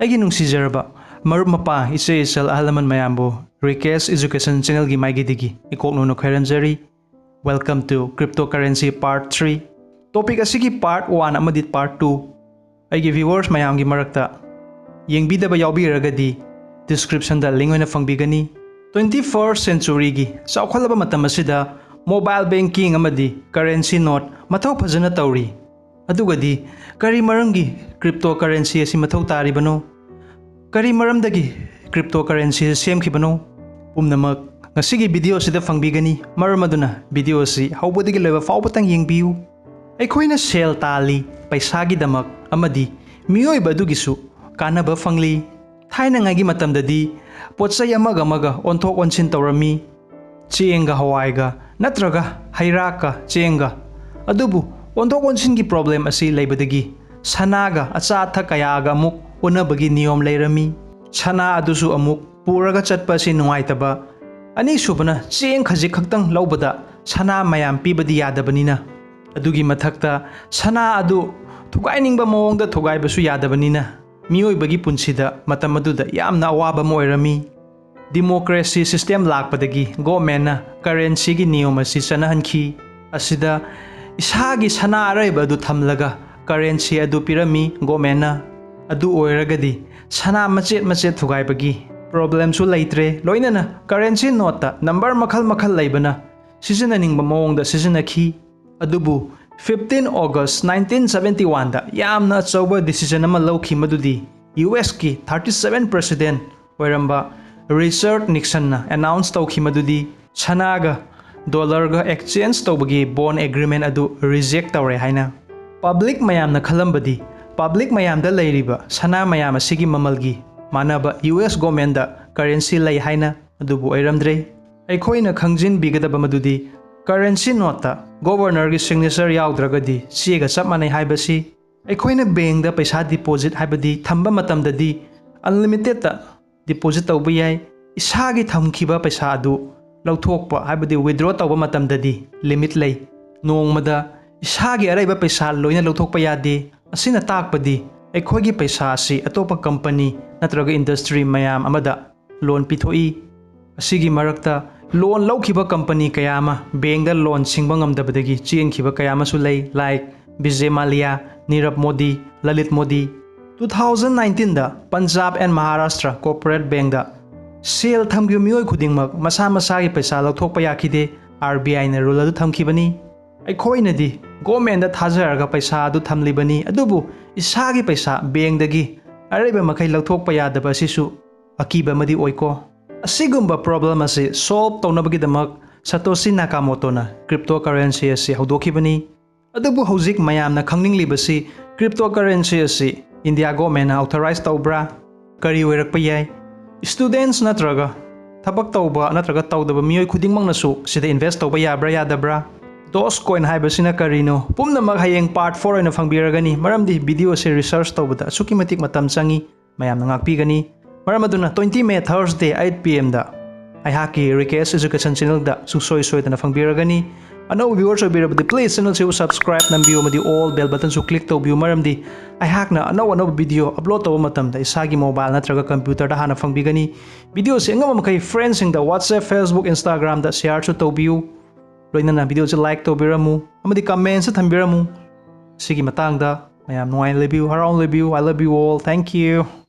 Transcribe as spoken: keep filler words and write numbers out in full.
ꯑꯩꯒꯤ ꯅꯨꯡꯁꯤꯖꯔꯕ ꯃꯔꯨꯞ ꯃꯄꯥꯡ, ꯏꯆꯦ ꯏꯆꯜ, ꯑꯍꯜ ꯂꯃꯟ ꯃꯌꯥꯝꯕꯨ Rikesh Education Channelꯒꯤ ꯃꯥꯏꯀꯩꯗꯒꯤ ꯏꯀꯣꯛ ꯅꯧꯅ ꯈꯣꯏꯔꯝꯖꯔꯤ꯫ Welcome to Cryptocurrency Part three꯫ Topic ꯑꯁꯤꯒꯤ Part one ꯑꯃꯗꯤ Part two ꯑꯩꯒꯤ viewers ꯃꯌꯥꯝꯒꯤ ꯃꯔꯛꯇ ꯌꯦꯡꯕꯤꯗꯕ ꯌꯥꯎꯕꯤꯔꯒꯗꯤ descriptionꯗ link ꯑꯣꯏꯅ ꯐꯪꯕꯤꯒꯅꯤ꯫ Twenty first centuryꯒꯤ ꯆꯥꯎꯈꯠꯂꯕ ꯃꯇꯝ ꯑꯁꯤꯗ mobile banking ꯑꯃꯗꯤ currency note ꯃꯊꯧ ꯐꯖꯅ ꯇꯧꯔꯤ꯫ ꯑꯗꯨꯒꯗꯤ ꯀꯔꯤ ꯃꯔꯝꯒꯤ cryptocurrency ꯑꯁꯤ ꯃꯊꯧ ꯇꯥꯔꯤꯕꯅꯣ? ꯀꯔꯤ ꯃꯔꯝꯗꯒꯤ cryptocurrency ꯑꯁꯤ ꯁꯦꯝꯈꯤꯕꯅꯣ? ꯄꯨꯝꯅꯃꯛ ꯉꯁꯤꯒꯤ video ꯑꯁꯤꯗ ꯐꯪꯕꯤꯒꯅꯤ꯫ ꯃꯔꯝ ꯑꯗꯨꯅ video ꯑꯁꯤ ꯍꯧꯕꯗꯒꯤ ꯂꯣꯏꯕ ꯐꯥꯎꯕꯇꯪ ꯌꯦꯡꯕꯤꯌꯨ꯫ ꯑꯩꯈꯣꯏꯅ ꯁꯦꯜ ꯇꯥꯜꯂꯤ, ꯄꯩꯁꯥꯒꯤꯗꯃꯛ ꯑꯃꯗꯤ ꯃꯤꯑꯣꯏꯕ ꯑꯗꯨꯒꯤꯁꯨ ꯀꯥꯟꯅꯕ ꯐꯪꯂꯤ꯫ ꯊꯥꯏꯅꯉꯥꯏꯒꯤ ꯃꯇꯝꯗꯗꯤ ꯄꯣꯠ ꯆꯩ ꯑꯃꯒ ꯑꯃꯒ ꯑꯣꯟꯊꯣꯛ ꯑꯣꯟꯁꯤꯟ ꯇꯧꯔꯝꯃꯤ꯫ ꯆꯦꯡꯒ ꯍꯋꯥꯏꯒ ꯅꯠꯇ꯭ꯔꯒ ꯍꯩꯔꯥꯛꯀ ꯆꯦꯡꯒ꯫ ꯑꯗꯨꯕꯨ ꯑꯣꯟꯊꯣꯛ ꯑꯣꯟꯁꯤꯟꯒꯤ problem ꯑꯁꯤ ꯂꯩꯕꯗꯒꯤ ꯁꯅꯥꯒ ꯑꯆꯥ ꯑꯊꯛ ꯀꯌꯥꯒ ꯑꯃꯨꯛ ꯑꯣꯟꯅꯕꯒꯤ ꯅꯤꯌꯣꯝ ꯂꯩꯔꯝꯃꯤ꯫ ꯁꯅꯥ ꯑꯗꯨꯁꯨ ꯑꯃꯨꯛ ꯄꯨꯔꯒ ꯆꯠꯄ ꯑꯁꯤ ꯅꯨꯡꯉꯥꯏꯇꯕ꯫ ꯑꯅꯤꯁꯨꯕꯅ ꯆꯦꯡ ꯈꯖꯤꯛ ꯈꯛꯇꯪ ꯂꯧꯕꯗ ꯁꯅꯥ ꯃꯌꯥꯝ ꯄꯤꯕꯗꯤ ꯌꯥꯗꯕꯅꯤꯅ꯫ ꯑꯗꯨꯒꯤ ꯃꯊꯛꯇ ꯁꯅꯥ ꯑꯗꯨ ꯊꯨꯒꯥꯏꯅꯤꯡꯕ ꯃꯑꯣꯡꯗ ꯊꯨꯒꯥꯏꯕꯁꯨ ꯌꯥꯗꯕꯅꯤꯅ ꯃꯤꯑꯣꯏꯕꯒꯤ ꯄꯨꯟꯁꯤꯗ ꯃꯇꯝ ꯑꯗꯨꯗ ꯌꯥꯝꯅ ꯑꯋꯥꯕ ꯑꯃ ꯑꯣꯏꯔꯝꯃꯤ꯫ Democracy system ꯂꯥꯛꯄꯗꯒꯤ governmentꯅ currencyꯒꯤ ꯅꯤꯌꯣꯝ ꯑꯁꯤ ꯆꯠꯅꯍꯟꯈꯤ꯫ ꯑꯁꯤꯗ ꯏꯁꯥꯒꯤ ꯁꯅꯥ ꯑꯔꯩꯕ ꯑꯗꯨ ꯊꯝꯂꯒ currency ꯑꯗꯨ ꯄꯤꯔꯝꯃꯤ governmentꯅ꯫ ꯑꯗꯨ ꯑꯣꯏꯔꯒꯗꯤ ꯁꯅꯥ ꯃꯆꯦꯠ ꯃꯆꯦꯠ ꯊꯨꯒꯥꯏꯕꯒꯤ problemꯁꯨ ꯂꯩꯇ꯭ꯔꯦ꯫ ꯂꯣꯏꯅꯅ currency noteꯇ number ꯃꯈꯜ ꯃꯈꯜ ꯂꯩꯕꯅ ꯁꯤꯖꯤꯟꯅꯅꯤꯡꯕ ꯃꯑꯣꯡꯗ ꯁꯤꯖꯤꯟꯅꯈꯤ꯫ ꯑꯗꯨꯕꯨ fifteen August nineteen seventy oneꯗ ꯌꯥꯝꯅ ꯑꯆꯧꯕ decision ꯑꯃ ꯂꯧꯈꯤ, ꯃꯗꯨꯗꯤ USꯀꯤ thirty seven president ꯑꯣꯏꯔꯝꯕ Richard Nixonꯅ announce ꯇꯧꯈꯤ, ꯃꯗꯨꯗꯤ ꯁꯅꯥꯒ dollarꯒ exchange ꯇꯧꯕꯒꯤ bond agreement ꯑꯗꯨ reject ꯇꯧꯔꯦ ꯍꯥꯏꯅ꯫ Public ꯃꯌꯥꯝꯅ ꯈꯜꯂꯝꯕꯗꯤ public ꯃꯌꯥꯝꯗ ꯂꯩꯔꯤꯕ ꯁꯅꯥ ꯃꯌꯥꯝ ꯑꯁꯤꯒꯤ ꯃꯃꯜꯒꯤ ꯃꯥꯟꯅꯕ US governmentꯗ currency ꯂꯩ ꯍꯥꯏꯅ, ꯑꯗꯨꯕꯨ ꯑꯣꯏꯔꯝꯗ꯭ꯔꯦ꯫ ꯑꯩꯈꯣꯏꯅ ꯈꯪꯖꯤꯟꯕꯤꯒꯗꯕ ꯃꯗꯨꯗꯤ currency noteꯇ governorꯒꯤ signature ꯌꯥꯎꯗ꯭ꯔꯒꯗꯤ ꯆꯦꯒ ꯆꯞ ꯃꯥꯟꯅꯩ ꯍꯥꯏꯕꯁꯤ꯫ ꯑꯩꯈꯣꯏꯅ bankꯗ ꯄꯩꯁꯥ deposit ꯍꯥꯏꯕꯗꯤ ꯊꯝꯕ ꯃꯇꯝꯗꯗꯤ unlimitedꯇ deposit ꯇꯧꯕ ꯌꯥꯏ꯫ ꯏꯁꯥꯒꯤ ꯊꯝꯈꯤꯕ ꯄꯩꯁꯥ ꯑꯗꯨ ꯂꯧꯊꯣꯛꯄ ꯍꯥꯏꯕꯗꯤ withdraw ꯇꯧꯕ ꯃꯇꯝꯗꯗꯤ limit ꯂꯩ꯫ ꯅꯣꯡꯃꯗ ꯏꯁꯥꯒꯤ ꯑꯔꯩꯕ ꯄꯩꯁꯥ ꯂꯣꯏꯅ ꯂꯧꯊꯣꯛꯄ ꯌꯥꯗꯦ꯫ ꯑꯁꯤꯅ ꯇꯥꯛꯄꯗꯤ ꯑꯩꯈꯣꯏꯒꯤ ꯄꯩꯁꯥ ꯑꯁꯤ ꯑꯇꯣꯞꯄ ꯀꯝꯄꯅꯤ ꯅꯠꯇ꯭ꯔꯒ ꯏꯟꯗꯁꯇ꯭ꯔꯤ ꯃꯌꯥꯝ ꯑꯃꯗ ꯂꯣꯟ ꯄꯤꯊꯣꯛꯏ꯫ ꯑꯁꯤꯒꯤ ꯃꯔꯛꯇ ꯂꯣꯟ ꯂꯧꯈꯤꯕ ꯀꯝꯄꯅꯤ ꯀꯌꯥ ꯑꯃ ꯕꯦꯡꯗ ꯂꯣꯟ ꯁꯤꯡꯕ ꯉꯝꯗꯕꯗꯒꯤ ꯆꯦꯟꯈꯤꯕ ꯀꯌꯥ ꯑꯃꯁꯨ ꯂꯩ, like Vijay Mallya, Nirav Modi, Lalit Modi. Two thousand nineteenꯗ ꯄꯟꯖꯥꯕ ꯑꯦꯟ ꯃꯍꯥꯔꯥꯁꯇ꯭ꯔ ꯀꯣꯔꯄꯣꯔꯦꯠ ꯕꯦꯡꯗ ꯁꯦꯜ ꯊꯝꯈꯤꯕ ꯃꯤꯑꯣꯏ ꯈꯨꯗꯤꯡꯃꯛ ꯃꯁꯥ ꯃꯁꯥꯒꯤ ꯄꯩꯁꯥ ꯂꯧꯊꯣꯛꯄ ꯌꯥꯈꯤꯗꯦ, RBIꯅ rule ꯑꯗꯨ ꯊꯝꯈꯤꯕꯅꯤ꯫ ꯑꯩꯈꯣꯏꯅꯗꯤ governmentꯗ ꯊꯥꯖꯔꯒ ꯄꯩꯁꯥ ꯑꯗꯨ ꯊꯝꯂꯤꯕꯅꯤ, ꯑꯗꯨꯕꯨ ꯏꯁꯥꯒꯤ ꯄꯩꯁꯥ ꯕꯦꯡꯗꯒꯤ ꯑꯔꯩꯕ ꯃꯈꯩ ꯂꯧꯊꯣꯛꯄ ꯌꯥꯗꯕ ꯑꯁꯤꯁꯨ ꯑꯀꯤꯕ ꯑꯃꯗꯤ ꯑꯣꯏꯀꯣ꯫ ꯑꯁꯤꯒꯨꯝꯕ problem ꯑꯁꯤ solve ꯇꯧꯅꯕꯒꯤꯗꯃꯛ ꯁꯇꯣꯁꯤ ꯅꯥꯀꯥꯃꯣꯇꯣꯅ cryptocurrency ꯑꯁꯤ ꯍꯧꯗꯣꯛꯈꯤꯕꯅꯤ꯫ ꯑꯗꯨꯕꯨ ꯍꯧꯖꯤꯛ ꯃꯌꯥꯝꯅ ꯈꯪꯅꯤꯡꯂꯤꯕꯁꯤ cryptocurrency ꯑꯁꯤ India governmentꯅ authorize ꯇꯧꯕ꯭ꯔꯥ? ꯀꯔꯤ ꯑꯣꯏꯔꯛꯄ ꯌꯥꯏ? Students ꯅꯠꯇ꯭ꯔꯒ ꯊꯕꯛ ꯇꯧꯕ ꯅꯠꯇ꯭ꯔꯒ ꯇꯧꯗꯕ ꯃꯤꯑꯣꯏ ꯈꯨꯗꯤꯡꯃꯛꯅꯁꯨ ꯁꯤꯗ invest ꯇꯧꯕ ꯌꯥꯕ꯭ꯔꯥ ꯌꯥꯗꯕ꯭ꯔꯥ? Dogecoin ꯍꯥꯏꯕꯁꯤꯅ ꯀꯔꯤꯅꯣ? ꯄꯨꯝꯅꯃꯛ ꯍꯌꯦꯡ part four ꯑꯣꯏꯅ ꯐꯪꯕꯤꯔꯒꯅꯤ, ꯃꯔꯝꯗꯤ video ꯑꯁꯤ research ꯇꯧꯕꯗ ꯑꯁꯨꯛꯀꯤ ꯃꯇꯤꯛ ꯃꯇꯝ ꯆꯪꯏ, ꯃꯌꯥꯝꯅ ꯉꯥꯛꯄꯤꯒꯅꯤ꯫ ꯃꯔꯝ ꯑꯗꯨꯅ twenty May Thursday eight PM ꯗ ꯑꯩꯍꯥꯛꯀꯤ Rikesh Education channelꯗ ꯁꯨꯡꯁꯣꯏ ꯁꯣꯏꯗꯅ ꯐꯪꯕꯤꯔꯒꯅꯤ꯫ ꯑꯅꯧꯕ viewers ꯑꯣꯏꯕꯤꯔꯕꯗꯤ please channelꯁꯤꯕꯨ subscribe ꯅꯝꯕꯤꯌꯨ ꯑꯃꯗꯤ all bell buttonꯁꯨ click ꯇꯧꯕꯤꯌꯨ, ꯃꯔꯝꯗꯤ ꯑꯩꯍꯥꯛꯅ ꯑꯅꯧ ꯑꯅꯧꯕ video upload ꯇꯧꯕ ꯃꯇꯝꯗ ꯏꯁꯥꯒꯤ mobile ꯅꯠꯇ꯭ꯔꯒ computerꯗ ꯍꯥꯟꯅ ꯐꯪꯕꯤꯒꯅꯤ꯫ Videoꯁꯤ ꯑꯉꯝꯕ ꯃꯈꯩ friendsꯁꯤꯡꯗ WhatsApp, Facebook, Instagramꯗ shareꯁꯨ ꯇꯧꯕꯤꯌꯨ꯫ ꯂꯣꯏꯅꯅ videoꯁꯤ like ꯇꯧꯕꯤꯔꯝꯃꯨ ꯑꯃꯗꯤ commentꯁꯨ ꯊꯝꯕꯤꯔꯝꯃꯨ꯫ ꯁꯤꯒꯤ ꯃꯇꯥꯡꯗ ꯃꯌꯥꯝ ꯅꯨꯡꯉꯥꯏꯅ ꯂꯩꯕꯤꯌꯨ, ꯍꯔꯥꯎꯅ ꯂꯩꯕꯤꯌꯨ꯫ I love you all. Thank you.